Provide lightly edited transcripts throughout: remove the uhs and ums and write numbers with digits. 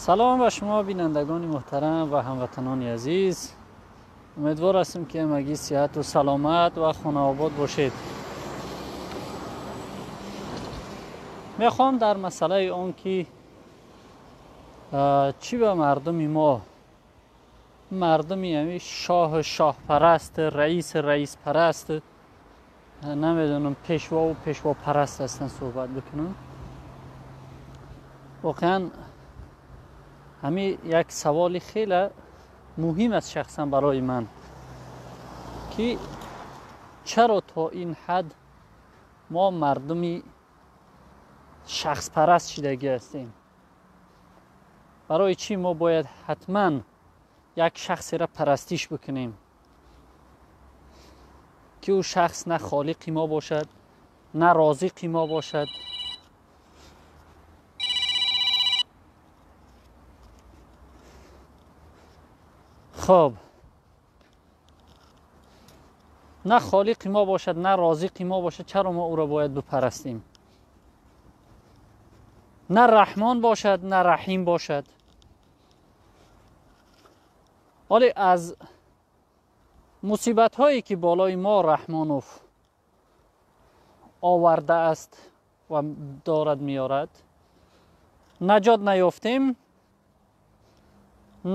Салом ба шумо бинандагони муҳтарам ва ҳамватанони азиз. Умедвор ҳастем, ки ҳамагӣ сиҳату саломат ва хонаобод бошед. Мехоҳам дар масъалаи он ки чӣ ба мардуми мо, мардуми ҳамин шоҳу шоҳпараст, раиси раиспараст, намедонам пешвову пешвопараст ҳастанд, суҳбат бикунам. Воқеан ҳамин як саволи хеле муҳим аст шахсан барои ман, ки чаро то ин ҳад мо мардуми шахспараст шидагӣ ҳастем? Барои чӣ мо бояд ҳатман як шахсеро парастиш бикунем, ки ӯ шахс на холиқи мо бошад, на розиқи мо бошад? Хоб, на холиқи мо бошад, на розиқи мо бошад, чаро мо ӯро бояд бипарастем? На раҳмон бошад, на раҳим бошад. Ҳоле аз мусибатҳое ки болои мо Раҳмонов овардааст ва дорад меорад, наҷот наёфтем.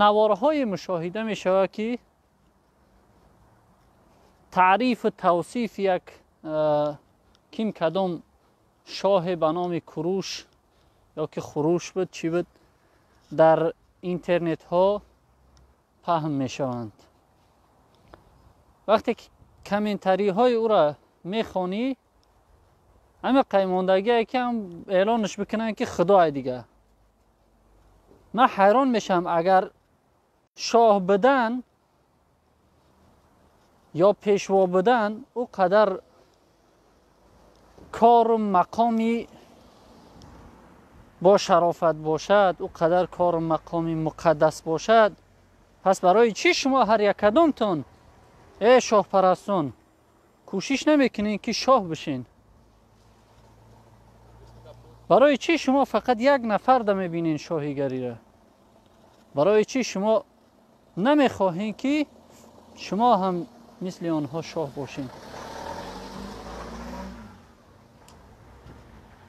Наворҳое мушоҳида мешавад, ки таърифу тавсиф як ким кадом шоҳе ба номи Куруш ё ки Хуруш буд, чӣ буд, дар интернетҳо паҳн мешаванд. Вақте ки комментариҳои ӯро мехонӣ, ҳама қаймондагие ки ҳам эълонаш бикунанд, ки худое дига. Ман ҳайрон мешавам, агар шоҳ будан ё пешво будан ӯ қадар кору мақоми бо шарофат бошад, ӯ қадар кору мақоми муқаддас бошад, пас барои чӣ шумо ҳар яккадомтон, э шоҳпарастон, кӯшиш намекунед, ки шоҳ бишен? Барои чӣ шумо фақат як нафарда мебинед шоҳигариро? Барои чӣ шумо намехоҳед, ки шумо ҳам мисли онҳо шоҳ бошед?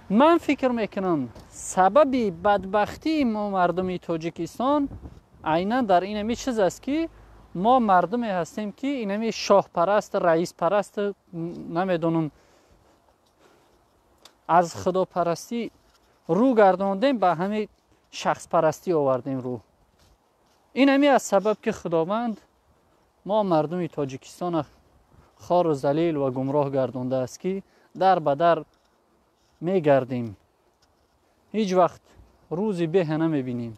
Ман фикр мекунам, сабаби бадбахтии мо мардуми Тоҷикистон айнан дар инами чиз аст, ки мо мардуме ҳастем, ки инами шоҳпараст, раиспараст, намедонам, аз худопарастӣ рӯ гардондем, ба ҳамин шахспарастӣ овардем рӯ. Ин ҳами аз сабаб, ки Худованд мо мардуми Тоҷикистона хору залил ва гумроҳ гардондааст, ки дар ба дар мегардем, ҳеҷ вақт рӯзи беҳа намебинем.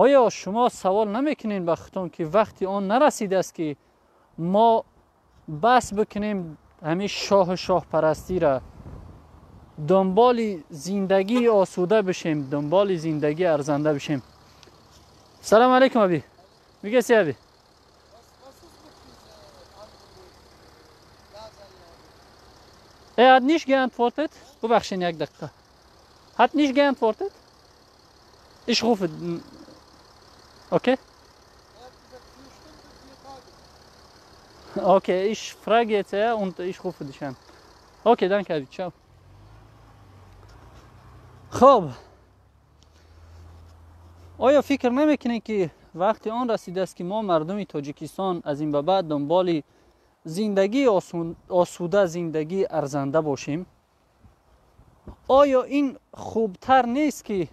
Оё шумо савол намекунед ба худтон, ки вақти он нарасидааст, ки мо бас бикунем ҳамин шоҳу шоҳпарастиро, дунболи зиндагии осуда бишем, дунболи зиндагии арзанда бишем? Салом алейкум, аби. Wie geht's dir, abi? Er hat nicht geantwortet. Бубахшин, як дақиқа. Hat nicht geantwortet? Ich rufe. Okay? Okay, ich frage jetzt er und ich rufe dich an. Okay, danke, abi. Ciao. Хоб, оё фикр намекунед, ки вақти он расидааст, ки мо мардуми Тоҷикистон аз ин ба баъд дунболи зиндагии осуда, зиндагии арзанда бошем? Оё ин хубтар нест, ки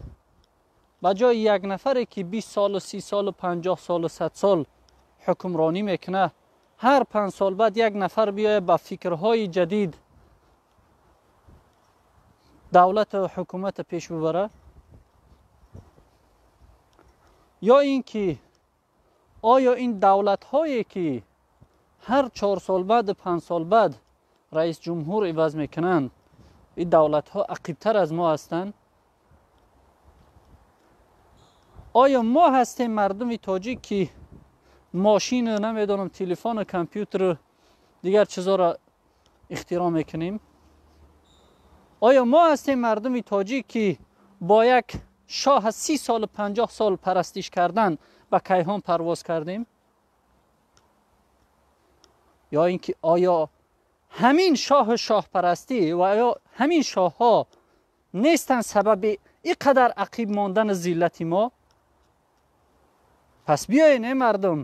ба ҷои як нафаре, ки 20 солу 30 солу 50 солу 100 сол ҳукмронӣ мекунад, ҳар 5 сол баъд як нафар биёяд, ба фикрҳои ҷадид давлату ҳукумата пеш бибарад? Ё ин ки оё ин давлатҳое, ки ҳар 4 сол баъду 5 сол баъд раис ҷумҳур иваз мекунанд, ин давлатҳо ақибтар аз мо ҳастанд? Оё мо ҳастем мардуми тоҷик, ки мошину, намедонам, телефону компютеру дигар чизоро ихтироъ мекунем? Оё мо ҳастем мардуми тоҷик, ки бо як шоҳ 30 сол 50 сол парастиш кардан ба кайҳон парвоз кардем? Ё инки оё ҳамин шоҳ шоҳпарастӣ ва ё ҳамин шоҳҳо нестанд сабаби ин қадар ақиб мондани зиллати мо? Пас биёен эй мардум,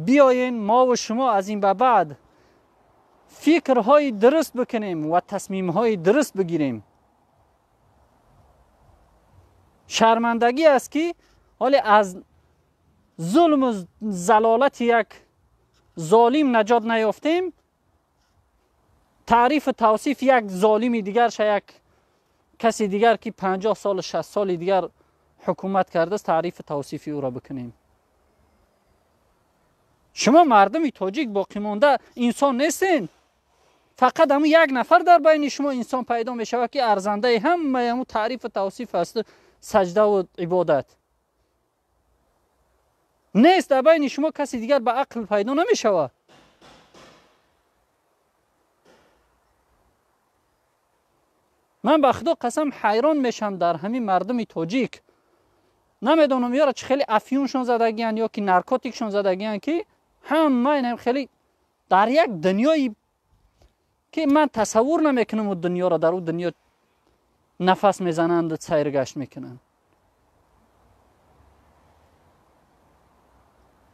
биёен мо ва шумо аз ин ба баъд фикрҳои дуруст бикунем ва тасмимҳои дуруст бигирем. Шармандагӣ аст ки ҳоле аз зулму залолати як золим наҷот наёфтем, таърифу тавсиф як золими дигар ша, як каси дигар ки 50 сол 60 соли дигар ҳукумат кардааст, таърифу тавсифи ӯро бикунем. Шумо мардуми тоҷик боқимонда инсон нестен. Фақат ҳамун як нафар дар байни шумо инсон пайдо мешавад ки арзандаи ҳамаи ҳамун таърифу тавсиф аст, саҷдаву ибодат. Нест дар байни шумо каси дигар ба ақл пайдо намешавад. Ман ба худо қасам ҳайрон мешам дар ҳамин мардуми тоҷик. Намедонам ёра чӣ хеле афюншон задагиянд ё ки наркотикшон задагиянд, ки ҳама инам хеле дар як дунёи ки ман тасаввур намекунам у дунёро, дар у дунё нафас мезананду сайргашт мекунанд.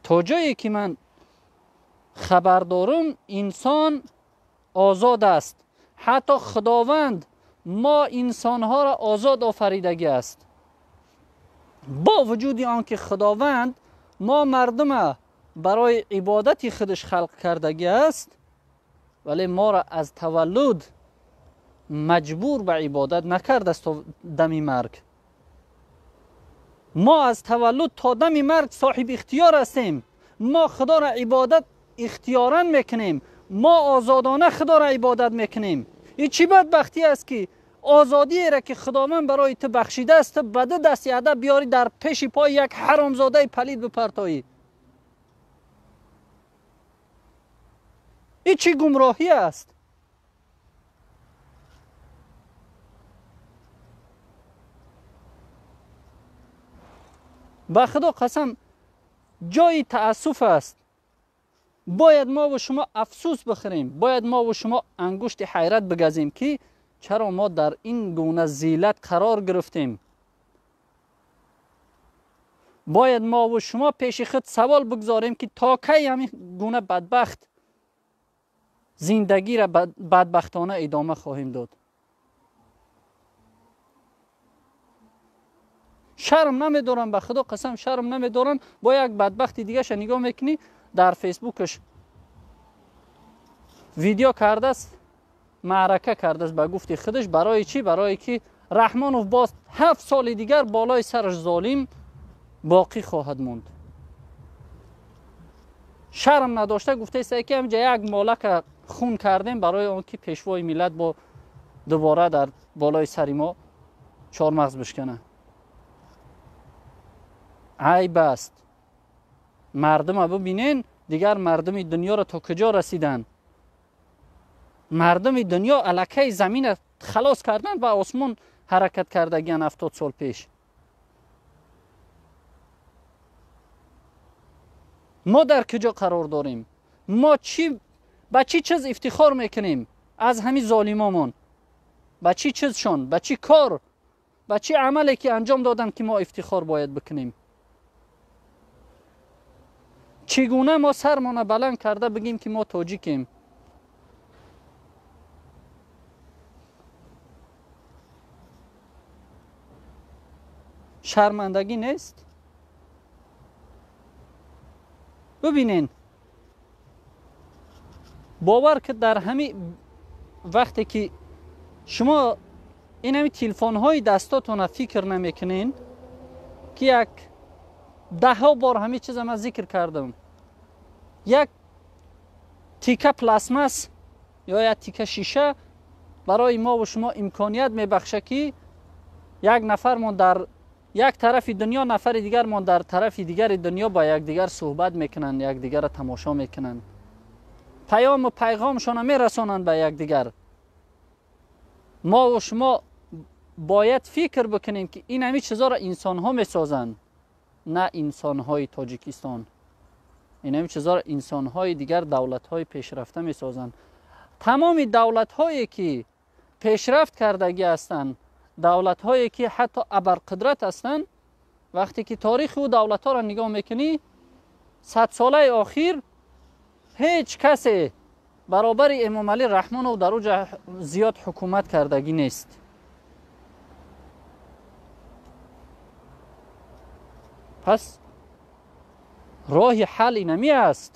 То ҷое ки ман хабар дорам, инсон озод аст. Ҳатто Худованд мо инсонҳоро озод офаридагӣ аст. Бо вуҷуди он ки Худованд мо мардума барои ибодати худаш халқ кардагӣ аст, вале моро аз таваллуд маҷбур ба ибодат накардааст то дами марг. Мо аз таваллуд то дами марг соҳиби ихтиёр ҳастем. Мо Худоро ибодат ихтиёран мекунем, мо озодона Худоро ибодат мекунем. Ин чӣ бадбахтӣ аст ки озодиеро ки Худованд барои ту бахшидааст, ту ба ду дасти адаб биёрӣ дар пеши пои як ҳаромзодаи палид бипартоӣ. Ин чӣ гумроҳӣ аст? Ба Худо қасам ҷои таассуф аст. Бояд мо ва шумо афсӯс бихӯрем, бояд мо ва шумо ангушти ҳайрат бигазем ки чаро мо дар ин гуна зиллат қарор гирифтем. Бояд мо ва шумо пеши худ савол бигзорем ки то кай ҳамин гуна бадбахт зиндагиро бадбахтона идома хоҳем дод. Шарм намедорам, ба Худо қасам шарм намедорам. Бо як бадбахти дигаша нигоҳ мекунӣ, дар фейсбукаш видео кардааст, маърака кардааст ба гуфти худаш. Барои чӣ? Барое ки Раҳмонов боз 7 соли дигар болои сараш золим боқӣ хоҳад монд. Шарм надошта гуфтааст ки ҳамҷа як молака хун кардем барои он ки пешвои миллат бо дубора дар болои сари мо чормағз бишкана. Айб аст. Мардума бибинен, дигар мардуми дунёро то куҷо расиданд. Мардуми дунё аллакай замина халос карданд ва осмон ҳаракат кардагиян 70 сол пеш. Мо дар куҷо қарор дорем? Мо ба чӣ чиз ифтихор мекунем аз ҳамин золимомон? Ба чӣ чизшон, ба чӣ кор, ба чӣ амале ки анҷом доданд ки мо ифтихор бояд бикунем? Чӣ гуна мо сармона баланд карда бигем ки мо тоҷикем? Шармандагӣ нест? Бибинен, бовар ки дар ҳамин вақте ки шумо ин ҳамин телефонҳои дастотона фикр намекунен, ки як даҳҳо бор ҳамин чиза ман зикр кардам, як тика пластмас ё як тика шиша барои мо ва шумо имконият мебахшад ки як нафармон дар як тарафи дунё, нафари дигармон дар тарафи дигари дунё ба якдигар суҳбат мекунанд, якдигарро тамошо мекунанд, паёму пайғомшонро мерасонанд ба якдигар. Мо ва шумо Бояд фикр бикунем, ки ин ҳамин чизҳоро инсонҳо месозанд, на инсонҳои Тоҷикистон. Ин ҳамин чизҳоро инсонҳои дигар давлатҳои пешрафта месозанд. Тамоми давлатҳое ки пешрафт кардагӣ ҳастанд, давлатҳое ки ҳатто абарқудрат ҳастанд, вақте ки таърихи ӯ давлатҳоро нигоҳ мекунӣ, 100 солаи охир ҳеҷ касе баробари Эмомалӣ Раҳмонов дар уҷа зиёд ҳукумат кардагӣ нест. Пас роҳи ҳал инами аст.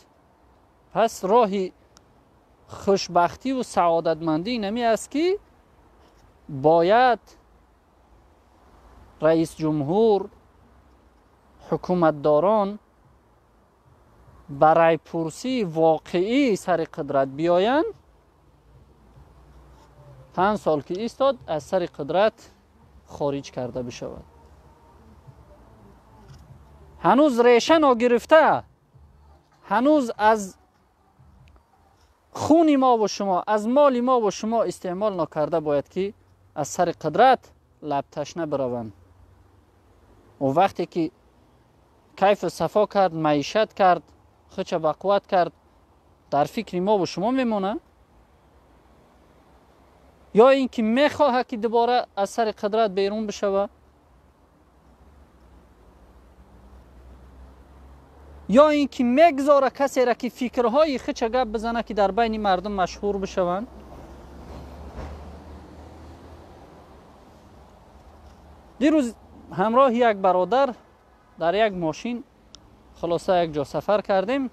Пас роҳи хушбахтиву саодатмандӣ инами аст, ки бояд раис ҷумҳур, ҳукуматдорон ба райпурсии воқеӣ сари қудрат биёянд. 5 сол ки истод, аз сари қудрат хориҷ карда бишавад. Ҳанӯз реша ногирифта, ҳанӯз аз хуни мо ва шумо, аз моли мо ва шумо истеъмол нокарда, бояд ки аз сари қудрат лабташна бираванд. О вақте ки кайфу сафо кард, маишат кард, худша бақувват кард, дар фикри мо ва шумо мемонад ё ин ки мехоҳад, ки дубора аз сари қудрат берун бишавад, ё ин ки мегзора касеро, ки фикрҳои худша гап бизанад, ки дар байни мардум машҳур бишаванд? Дирӯз ҳамроҳи як бародар дар як мошин, хулоса, як ҷо сафар кардем.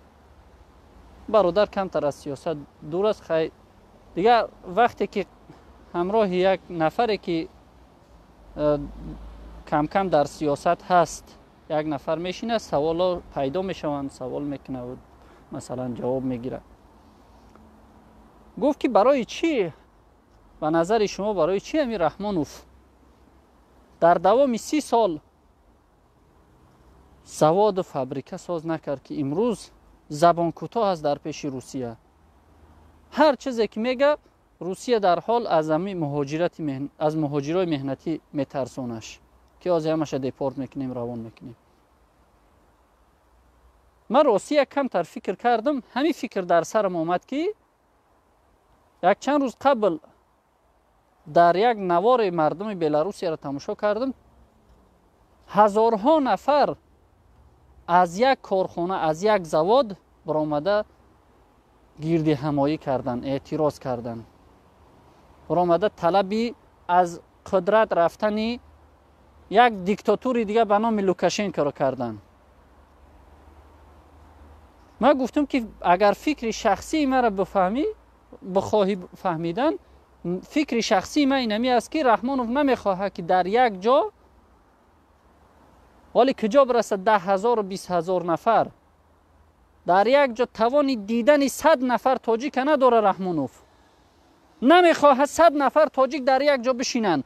Бародар камтар аз сиёсат дур аст. Хай, дигар вақте ки ҳамроҳи як нафаре, ки камкам дар сиёсат ҳаст, як нафар мешинад, саволҳо пайдо мешаванд, савол мекунад, масалан, ҷавоб мегирад. Гуфт, ки барои чӣ, ба назари шумо, барои чӣ ами Раҳмонов дар давоми 30 сол заводу фабрика соз накард, ки имрӯз забон кӯтоҳ аст дар пеши Русия? Ҳар чизе ки мега, Русия дар ҳол аз ами муҳоҷирати, аз муҳоҷирои меҳнатӣ метарсонаш, ки ҳозир ҳамаша депорт мекунем, равон мекунем. Ман ростӣ як камтар фикр кардам. Ҳамин фикр дар сарам омад, ки як чанд рӯз қабл дар як навори мардуми Беларусияро тамошо кардам. Ҳазорҳо нафар аз як корхона, аз як завод баромада гирди ҳамоӣ карданд, эътироз карданд, баромада талаби аз қудрат рафтани як диктатури дига ба номи Лукашенкоро карданд. Ман гуфтам, ки агар фикри шахсии маро бифаҳмӣ, бихоҳӣ фаҳмидан, фикри шахсии ман инами аст, ки Раҳмонов намехоҳад, ки дар як ҷо, ҳоли куҷо бирасад 10 0-у 20 000 нафар дар як ҷо, тавони дидани 100 нафар тоҷика надора. Раҳмонов намехоҳад 100 нафар тоҷик дар як ҷо бишинанд.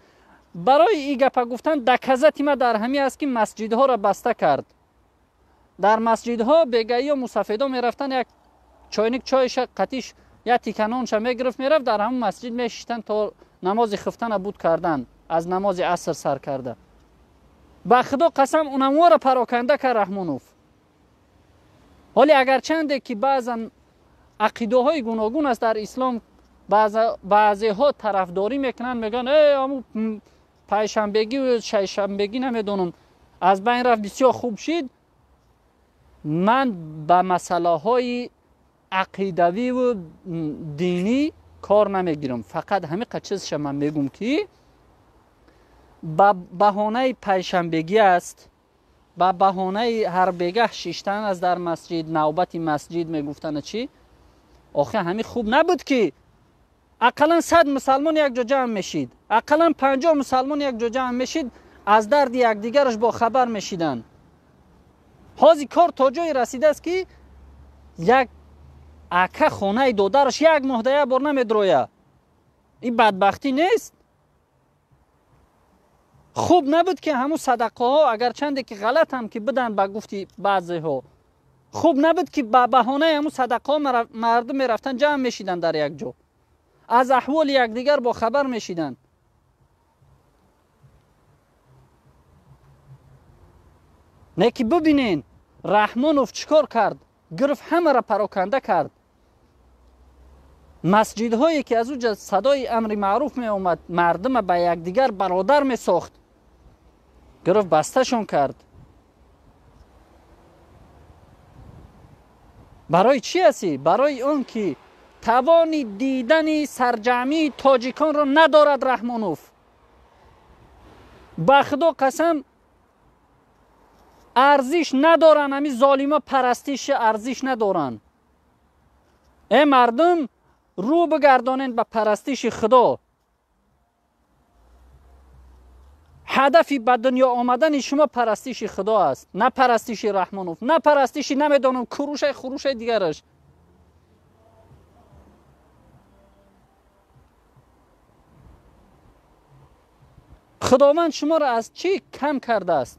Барои и гапа гуфтан доказати ма дар ҳамин аст, ки масҷидҳоро баста кард. Дар масҷидҳо бегаиё мусафедо мерафтанд, як чойник чойша қатиш, як тика нонша мегирифт, мерафт, дар ҳамон масҷид мешиштанд то намози хифтана буд кардан, аз намози аср сар карда. Ба Худо қасам, унаморо пароканда кард Раҳмонов. Ҳоле агарчанде ки баъзан ақидаҳои гуногун аст дар ислом, баъзеҳо тарафдорӣ мекунанд, мегӯянд, э, аму пайшанбегию шайшанбегӣ, намедонам, аз байн рафт, бисёр хуб шид. Ман ба масъалаҳои ақидавиву динӣ кор намегирам. Фақат ҳамиқа чизша ман мегӯм, ки ба баҳонаи пайшанбегӣ аст, ба баҳонаи ҳарбегаҳ шиштан аст дар масҷид, навбати масҷид мегуфтана чӣ. Охир ҳамин хуб набуд, ки ақаллан 100 мусалмон як ҷо ҷамъ мешид, ақаллан 50 мусалмон як ҷо ҷамъ мешид, аз дарди якдигараш бохабар мешиданд? Ҳозир кор то ҷое расидааст, ки як ака хонаи додараш як моҳда як бор намедроя. Ин бадбахтӣ нест? Хуб набуд, ки ҳамун садақаҳо, агарчанде ки ғалатам ки биданд ба гуфти баъзеҳо, хуб набуд, ки ба баҳонаи ҳамун садақаҳо мардум мерафтанд, ҷамъ мешиданд дар як ҷо, аз аҳволи якдигар бохабар мешиданд? Не ки бибинен Раҳмонов чӣ кор кард? Гирифт ҳамаро пароканда кард. Масҷидҳое ки аз уҷа садои амри маъруф меомад, мардума ба якдигар бародар месохт, гирифт басташон кард. Барои чӣ ҳастӣ? Барои он ки тавони дидани сарҷамъии тоҷиконро надорад Раҳмонов. Ба худо қасам, арзиш надоранд ҳамин золима, парастиши арзиш надоранд. Э мардум, рӯ бигардонед ба парастиши худо. Ҳадафи ба дунё омадани шумо парастиши худо аст, на парастиши Раҳмонов, на парастиши намедонам курушай хурушай дигараш. Худованд шуморо аз чӣ кам кардааст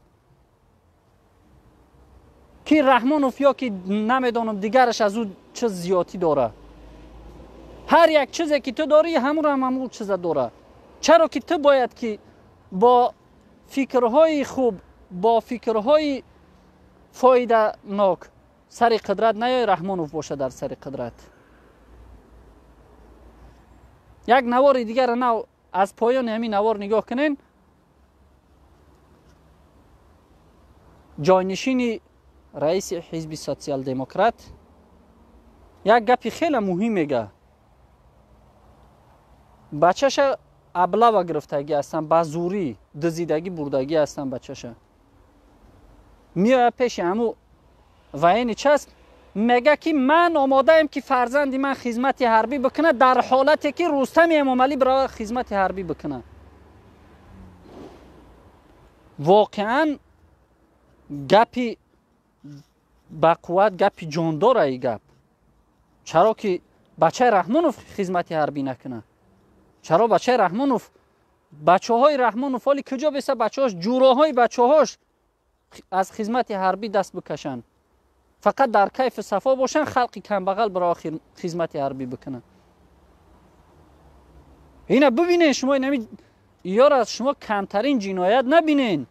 ки Раҳмонов ё ки намедонам дигараш аз ӯ чиз зиёдтӣ дорад? Ҳар як чизе ки ту дорӣ, ҳамонро ҳам ҳамон чиза дорад. Чаро ки ту бояд ки бо фикрҳои хуб, бо фикрҳои фоиданок сари қудрат наёй, Раҳмонов бошад дар сари қудрат. Як навори дигарро нав аз поёни ҳамин навор нигоҳ кунен. Ҷойнишини раиси ҳизби социал-демократ як гапи хеле муҳим мега. Бачаша аблава гирифтагӣ ҳастанд, ба зурӣ дизидагӣ бурдагӣ ҳастанд бачаша. Меояд пеши ҳаму военный част, мега ки ман омодаем ки фарзанди ман хизмати ҳарбӣ бикунад дар ҳолате ки Рустами Эмомалӣ биравад хизмати ҳарбӣ бикунад. Воқеан гапи бақувват, гапи ҷондора и гап. Чаро ки бачаи Раҳмонов хизмати ҳарбӣ накунад? Чаро бачаи Раҳмонов, бачаҳои Раҳмонов ҳоли куҷо беса бачаҳош, ҷуроҳои бачаҳош аз хизмати ҳарбӣ даст бикашанд, фақат дар кайфу сафо бошанд, халқи камбағал биравад хизмати ҳарбӣ бикунад. Ина бибинен шумо, инами ёро аз шумо камтарин ҷиноят набинен.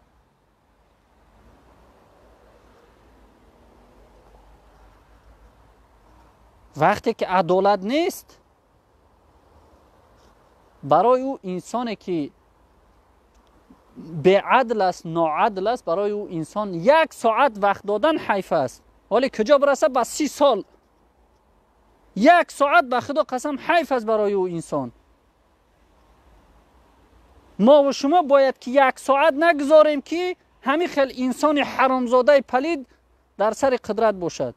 Вақте ки адолат нест, барои ӯ инсоне ки беадл аст, ноадл аст, барои ӯ инсон як соат вақт додан ҳайф аст. Ҳоле куҷо бираса ба 30 сол як соат ба худо қасам ҳайф аст барои ӯ инсон. Мо ва шумо бояд ки як соат нагузорем ки ҳамин хел инсони ҳаромзодаи палид дар сари қудрат бошад.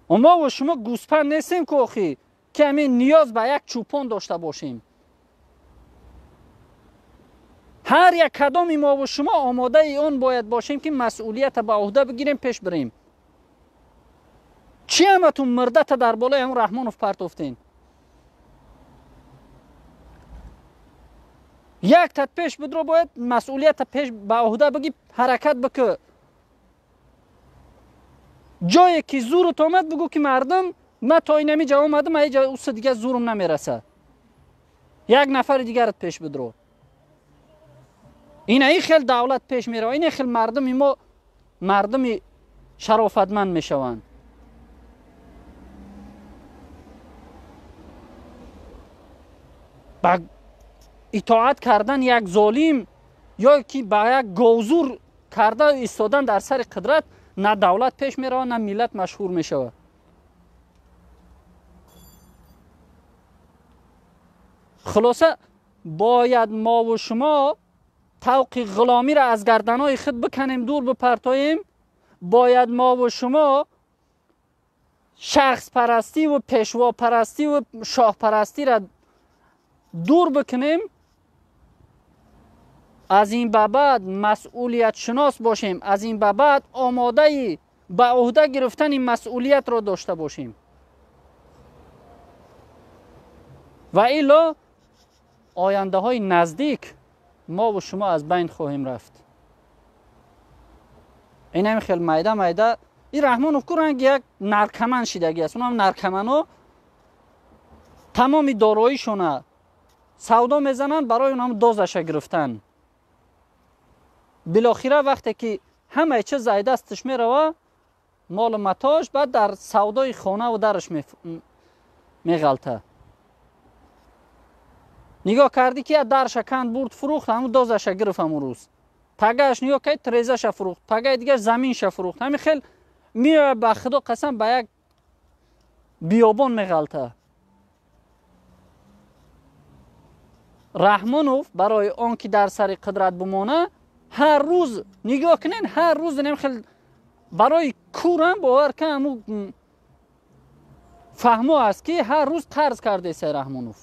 Мо ва шумо гӯспанд нестем ку охи ки ҳамин ниёз ба як чӯпон дошта бошем. Ҳар як кадоми мо ва шумо омодаи он бояд бошем ки масъулията ба ӯҳда бигирем, пеш бирем. Чӣ ҳаматун мурдата дар болои ҳамун Раҳмонов партофтен? Як тат пеш будро бояд масъулията пеш ба ӯҳда бигӣ, ҳаракат бикӯ. Ҷое ки зурут омад бигӯ ки мардум, ман то инами ҷа омадам, аиҷа уса дига зурум намерасад. Як нафари дигарат пеш бидро. Ина ин хел давлат пеш мерава, ина хел мардуми мо мардуми шарофатманд мешаванд. Ба итоат кардан як золим ё ки ба як говзур карда истодан дар сари қудрат на давлат пеш мерава, на миллат машҳур мешавад. Хулоса бояд мо ва шумо тавқи ғуломиро аз гарданои худ биканем, дур бипартоем. Бояд мо ва шумо шахспарастӣ ва пешвопарастӣ ва шоҳпарастиро дур бикунем. Аз ин ба баъд масъулиятшинос бошем, аз ин ба баъд омодаи ба ӯҳда гирифтани масъулиятро дошта бошем. Ва илло ояндаҳои наздик мо ва шумо аз байн хоҳем рафт. Ин ҳамин хел майда майда ин Раҳмонов ку ранги як наркоман шидагӣ аст. Унам наркомано тамоми дороишона Савдо мезананд барои он ҳам дозаша гирифтан. Билохира вақте ки ҳамаи чиз ай дасташ мерава, молу матош, баъд дар савдои хонаву дараш меғалта. Нигоҳ кардӣ ки дарша канд бурд фурӯхт, ҳамун дозаша гирифт ҳамун рӯз. Пагааш нигоҳ кард, трезаша фурӯхт, пагаи дигар заминша фурӯхт. Ҳамин хел меояд, ба худо қасам, ба як биёбон меғалта. Раҳмонов барои он ки дар сари қудрат бимона, ҳар рӯз нигоҳ кунен, ҳар рӯз нем хел барои курам бовар кан, ҳамун фаҳмо аст ки ҳар рӯз қарз кардеса Раҳмонов.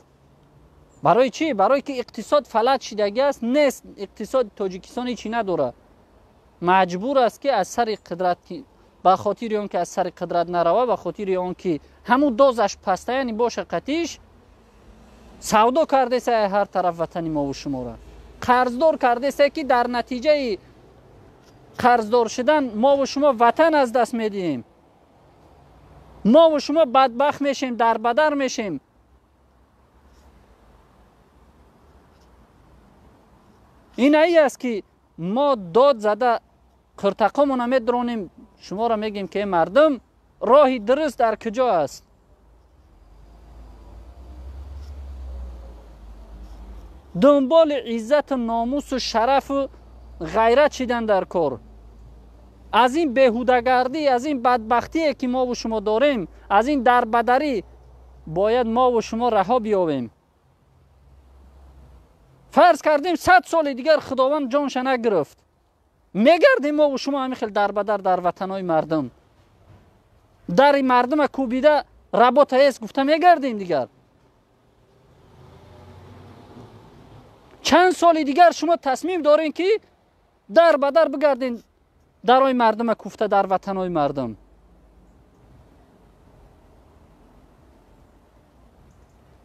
Барои чӣ? Барои ки иқтисод фалаҷ шидагӣ аст, нест, иқтисоди Тоҷикистон ҳечи надорад. Маҷбур аст ки аз сари қудрат, ба хотири он ки аз сари қудрат нарава, ба хотири он ки ҳамун дозаш паста, яъне боша қатиш, савдо кардеса ҳар тараф ватани мову шумора. Қарздор кардеса ки дар натиҷаи қарздор шудан мову шумо ватан аз даст медиҳем. Мову шумо бадбахт мешем, дарбадар мешем. Ин ай аст ки мо дод зада қиртақомона медронем, шуморо мегем ки мардум, роҳи дуруст дар куҷо аст? Дунболи иззату номусу шарафу ғайрат шидан дар кор. Аз ин беҳудагардӣ, аз ин бадбахтие ки мову шумо дорем, аз ин дарбадарӣ бояд мову шумо раҳо биёбем. Фарз кардем 100 соли дигар Худованд ҷонша нагирифт, мегардем мову шумо ҳамин хел дарбадар дар ватанҳои мардум, дари мардума кӯбида работа ест гуфта мегардем дигар. Чанд соли дигар шумо тасмим дорем ки дар ба дар бигардем дарои мардума куфта дар ватанҳои мардум.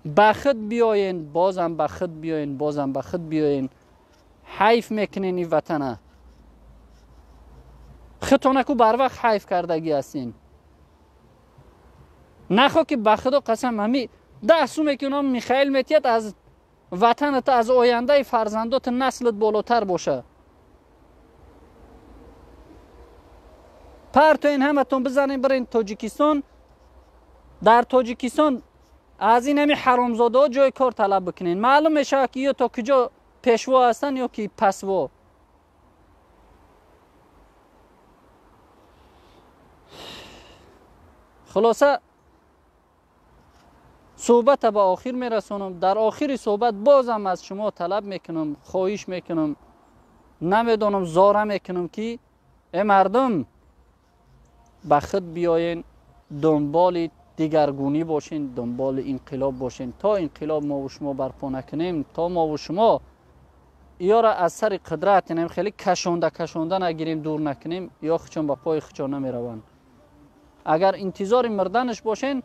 Ба худ биёен, бозам ба худ биёен, бозам ба худ биёен. Ҳайф мекунен ин ватана. Худтонаку барвақт ҳайф кардагӣ ҳастин. Нахо ки ба худо қасам ҳами 10 суме ки оно Михаил метиҳад аз ватанат, аз ояндаи фарзандоти наслат болотар боша. Партоин ҳаматон бизанем бирен Тоҷикистон. Дар Тоҷикистон аз ин ҳами ҳаромзодаҳо ҷои кор талаб бикунен. Маълум мешавад ки ё то куҷо пешво ҳастанд ё ки пасво. Хулоса суҳбата ба охир мерасонам. Дар охири суҳбат бозам аз шумо талаб мекунам, хоҳиш мекунам, намедонам зора мекунам ки э мардум, ба худ биёен, дунболи дигаргунӣ бошен, дунболи инқилоб бошен. То инқилоб мову шумо барпо накунем, то мову шумо ёра аз сари қудрат яъне хеле кашонда кашонда нагирем, дур накунем, ё хучон ба пои хучон намераванд. Агар интизори мурданаш бошен,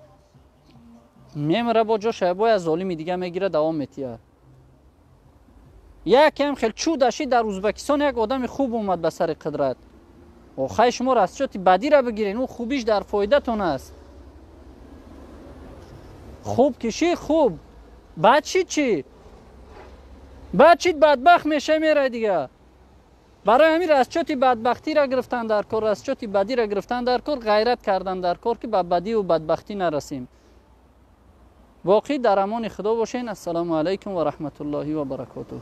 мемира бо ҷоша бояд золими дига мегира, давом метиҳад. Якам хел чудаши дар Узбекистон як одами хуб омад ба сари қудрат. Охай шумо расчоти бадира бигирен, ӯ хубиш дар фоидатон аст. Хуб киши хуб, бад шид чӣ? Бад шид бадбахт меша мерай дига. Барои ҳамин расчоти бадбахтиро гирифтан дар кор, расчоти бадиро гирифтан дар кор, ғайрат кардан дар кор ки ба бадиву бадбахтӣ нарасем. Боқӣ дар амони Худо бошен. Ассалому алайкум ва раҳматуллоҳи ва баракотуҳ.